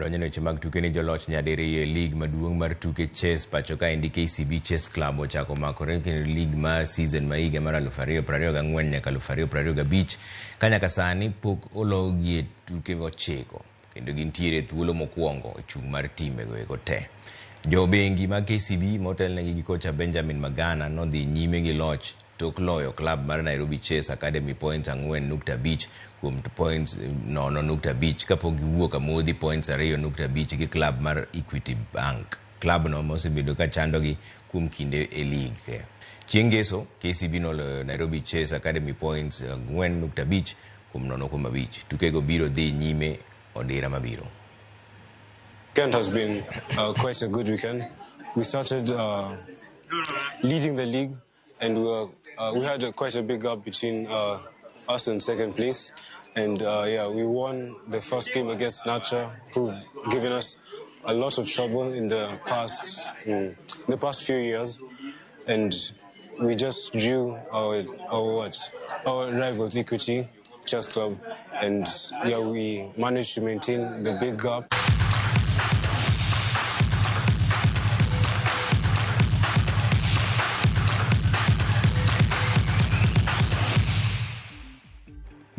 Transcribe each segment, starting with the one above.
wadonjo ne weche mag tuke ni joloch nyadiriyo e lig maduong' mar tuke chess pacho kaendi KCB Chess Club ochako makore kendo lig mar season ma higa mar 2024 nyaka 2025 ka nyaka sani pok ologi e tuke 9 kendo gintiere e thuolo mokwongo e chung' mar timbe go eko te. Jo bengi mag KCB motelnegi gi kocha Benjamin Magana nodhi nyime gi loch tok loyo klab mar Nairobi Chess Academy points 4.5 kuom points 0.5 kapok giwuok amodhi points 2.5 gi klab mar Equity Bank. Klabno mosebedo ka chandogi kuom kinde e lig. Chieng' ngeso, KCB noloyo Nairobi Chess Academy points 4.5 kuom 0.5. Tukego biro dhi nyime odira mabiro. Weekend has been quite a good weekend. We started leading the league, and we had quite a big gap between us and second place. And yeah, we won the first game against Nacha, who've given us a lot of trouble in the past few years, and we just drew our rivals Equity Chess Club, and yeah, we managed to maintain the big gap.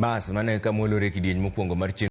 Bas, mano e kama walore kidieny mokwongo mar chenro.